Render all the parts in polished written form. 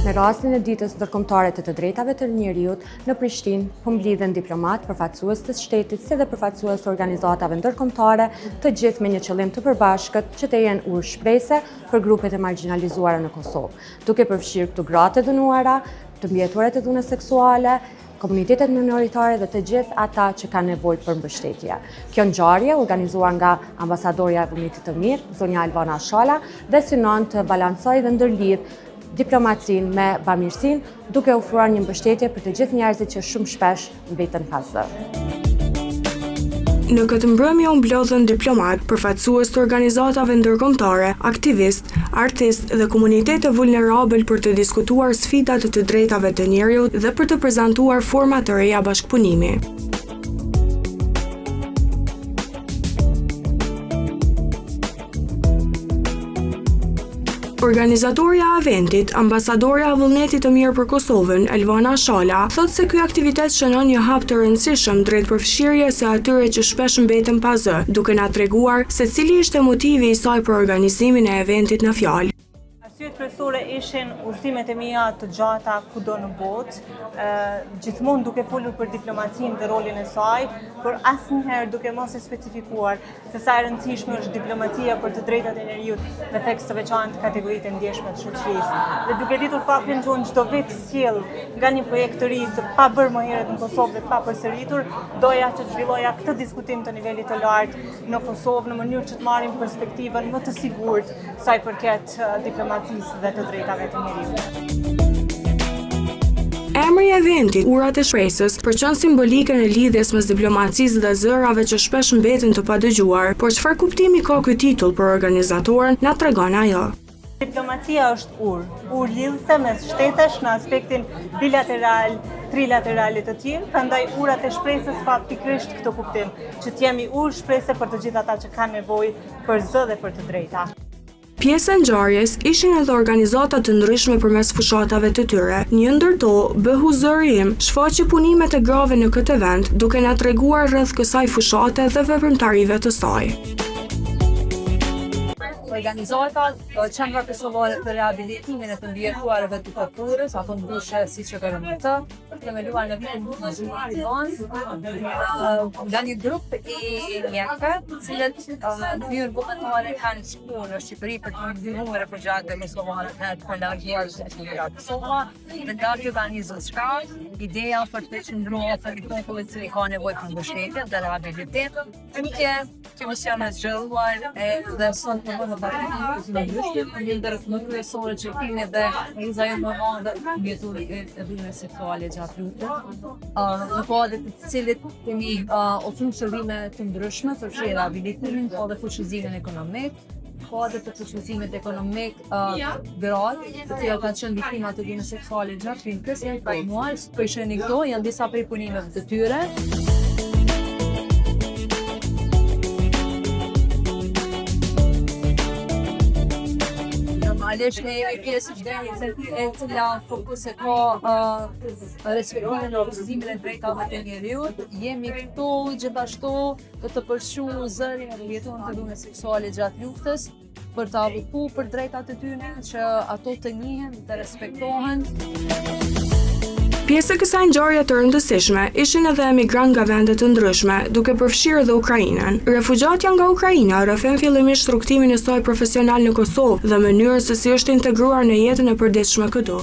Me rastin e ditës ndërkombëtare të të drejtave të njeriut, në Prishtinë po mblidhen diplomat, përfaqësues të shtetit, si dhe përfaqësues të organizatave ndërkombëtare, të gjithë me një qëllim të përbashkët që të jenë urë shprese për grupet e margjinalizuara në Kosovë, duke përfshirë këtu gratë e dhunuara, të mbijetuarat e dhunës seksuale, komunitetet minoritare dhe të gjithë ata që kanë nevojë për mbështetje. Kjo ngjarje organizuar nga ambasadorja e Vullnetit të Mirë, zonja Albana Shala, dhe synon të balancojë dhe ndërlidh diplomacinë me bamirësinë, duke ofruar një mbështetje për të gjithë njerëzit që shumë shpesh mbeten pa zë. Në këtë mbrëmje u mblodhën diplomatë, përfaqësues të organizatave ndërkombëtare, aktivistë, artistë dhe komunitete vulnerabël për të diskutuar sfidat e të drejtave të njeriut dhe për të prezantuar forma të reja bashkëpunimi. Organizatorja e eventit, ambasadorja e Vullnetit të Mirë për Kosovën, Elvana Shala, thotë se ky aktivitet shënon një hap të rëndësishëm drejt përfshirjes së atyre që shpesh mbeten pa zë, duke na treguar se cili ishte motivi i saj për organizimin e eventit në fjalë. Arsyet kryesore ishin udhëtimet e mia të gjata kudo në botë, gjithmonë duke folur për diplomacinë dhe rolin e saj, por asnjëherë duke mos e specifikuar se sa e rëndësishme është diplomacia për të drejtat e njeriut me theks të veçantë kategoritë e ndjeshme të shoqërisë. Dhe duke ditur faktin që unë çdo vit sjell nga një projekt të ri të pabërë më herët në Kosovë dhe të papërsëritur, doja që të zhvilloja këtë diskutim të nivelit të lartë në Kosovë në mënyrë që të marrim perspektivën më të sigurt sa i përket diplomacisë dhe të drejtave të njeriut. Emri i eventit, Urat e Shpresës, përçon simbolikën e lidhjes mes diplomacisë dhe zërave që shpesh mbeten të padëgjuar. Por çfarë kuptimi ka ky titull për organizatoren, na tregon ajo. Diplomacia është urë, urë lidhëse mes shtetesh në aspektin bilateral, trilateral e të tjerë, prandaj urat e shpresës ka pikërisht këtë kuptim, që të jemi urë shprese për të gjithë ata që kanë nevojë për zë dhe për të drejta. Pjesë e ngjarjes ishin edhe organizata të ndryshme përmes fushatave të tyre. Një ndër to, Bëhu zëri im, shfaqi punimet e grave në këtë event, duke na treguar rreth kësaj fushate dhe veprimtarive të saj. Organizata Qendra Kosovare për Rehabilitimin e të Mbijetuarve të Torturës, apo ndryshe si QKRMT, themeluar në vitin 2009 nga një grup i mjekëve, të cilët në mënyrë vullnetare kanë shkuar në Shqipëri për të ndihmuar refugjatët kosovarë të larguar nga Kosova, dhe nga kjo ka nisur gjithçka, ideja për të qëndruar për një popull i cili ka nevojë për mbështetje dhe rehabilitim, Tutje, kjo mision është zgjeruar edhe sot po bëhet bashkë të ndryshme, një ndër më kryesore që kemi dhe kriza jonë më e madhe mbijetuarit e dhunës seksuale gjatë luftës. Në kuadër të të cilit kemi ofruar shërbime të ndryshme, përfshirë rehabilitimin, po dhe fuqizimin ekonomik, kuadër të fuqizimit ekonomik gratë, të cilat kanë qenë viktima të dhunës seksuale gjatë luftës, janë trajnuar, po i shihni këto, janë disa prej punimeve të tyre. Normalisht ne jemi pjesë e çdo iniciative e cila fokus e ka uh, respektimin dhe fuqizimin e drejtave të njeriut. Jemi këtu gjithashtu për të përçu zërin e mbijetuarve të dhunës seksuale gjatë luftës, për të avoku për drejtat e tyre që ato të njihen dhe të respektohen. Pjesë e kësaj ngjarje të rëndësishme ishin edhe emigrantë nga vende të ndryshme, duke përfshirë edhe Ukrainën. Refugjatja nga Ukraina rrëfen fillimisht rrugëtimin e saj profesional në Kosovë dhe mënyrën se si është integruar në jetën e përditshme këtu.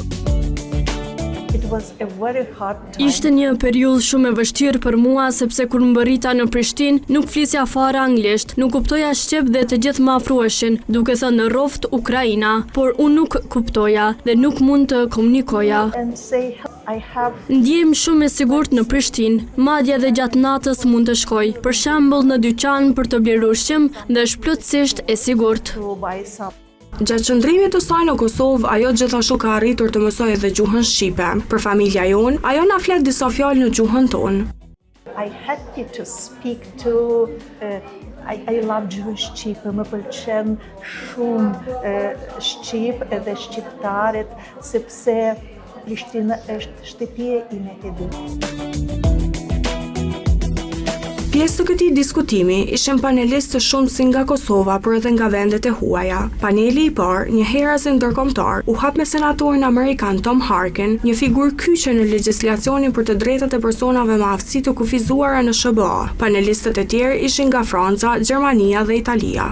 Ishte një periudhë shumë e vështirë për mua sepse kur mbërrita në Prishtinë, nuk flisja fare anglisht, nuk kuptoja shqip dhe të gjithë më afroheshin, duke thënë rroftë Ukraina, por unë nuk kuptoja dhe nuk mund të komunikoja. Ndjehem shumë e sigurt në Prishtinë, madje edhe gjatë natës mund të shkoj, për shembull në dyqan për të blerë ushqim dhe është plotësisht e sigurt. Gjatë qëndrimit të saj në Kosovë, ajo gjithashtu ka arritur të mësojë edhe gjuhën shqipe. Për familja jonë, ajo na flet disa fjalë në gjuhën tonë. I happy to speak to uh, I, I love gjuhën shqipe, më pëlqen shumë uh, shqip edhe shqiptarët, sepse Prishtina është shtëpia ime e dytë. Pjesë të këtij diskutimi ishin panelistë të shumtë si nga Kosova por edhe nga vendet e huaja. Paneli i parë, njëherazi ndërkombëtar, u hap me senatorin amerikan Tom Harkin, një figurë kyçe në legjislacionin për të drejtat e personave me aftësi të kufizuara në SHBA. Panelistët e tjerë ishin nga Franca, Gjermania dhe Italia.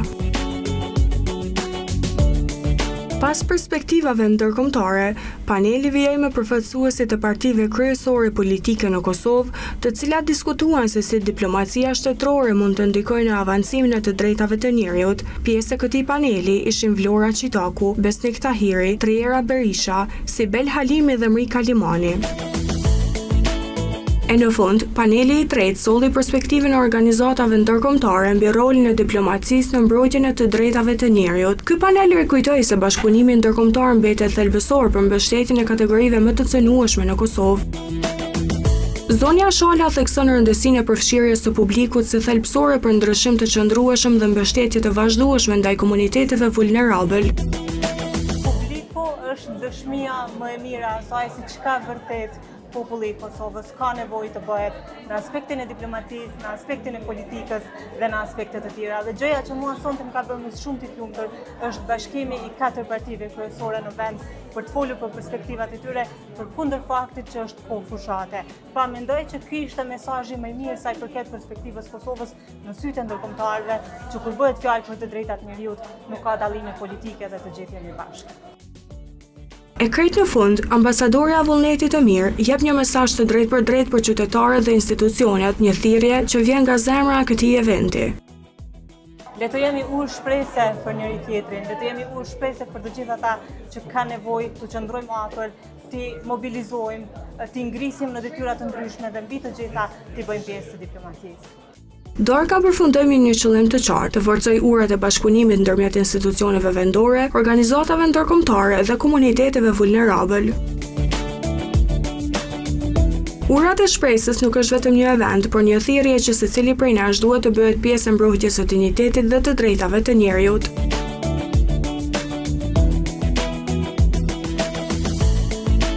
Pas perspektivave ndërkombëtare, paneli vijoi me përfaqësuesit e partive kryesore politike në Kosovë, të cilat diskutuan se si diplomacia shtetërore mund të ndikojë në avancimin e të drejtave të njeriut. Pjesë e këtij paneli ishin Vlora Çitaku, Besnik Tahiri, Triera Berisha, Sibel Halimi dhe Mrika Limani. E në fund, paneli i tretë solli perspektivën e organizatave ndërkombëtare mbi rolin e diplomacisë në mbrojtjen e të drejtave të njeriut. Ky panel rikujtoi se bashkëpunimi ndërkombëtar mbetet thelbësor për mbështetjen e kategorive më të cenueshme në Kosovë. Zonja Shala thekson rëndësinë e përfshirjes së publikut si thelbësore për ndryshim të qëndrueshëm dhe mbështetje të vazhdueshme ndaj komuniteteve vulnerabël. Publiku është dëshmia më e mirë e asaj se çka vërtet populli i Kosovës ka nevojë të bëhet në aspektin e diplomacisë, në aspektin e politikës dhe në aspekte të tjera. Dhe gjëja që mua sonte më ka bërë më shumë të lumtur është bashkimi i katër partive kryesore në vend për të folur për perspektivat e tyre, përkundër faktit që është kohë fushate. Pra mendoj që ky ishte mesazhi më i mirë sa i përket perspektivës Kosovës në sytë e ndërkombëtarëve, që kur bëhet fjalë për të drejtat e njeriut, nuk ka dallime politike dhe të gjithë jemi bashkë. E krejt në fund, ambasadorja e vullnetit të mirë jep një mesazh të drejtpërdrejtë për qytetarët dhe institucionet, një thirrje që vjen nga zemra e këtij eventi. Le të jemi urë shprese për njëri tjetrin, le të jemi urë shprese për të gjithë ata që kanë nevojë të qëndrojmë afër, t'i mobilizojmë, t'i ngrisim në detyra të ndryshme dhe mbi të gjitha t'i bëjmë pjesë të diplomacisë. Darka përfundoi me një qëllim të qartë, të forcojë urat e bashkëpunimit ndërmjet institucioneve vendore, organizatave ndërkombëtare dhe komuniteteve vulnerabël. Urat e Shpresës nuk është vetëm një event, por një thirrje që secili prej nesh duhet të bëhet pjesë e mbrojtjes së dinjitetit dhe të drejtave të njeriut.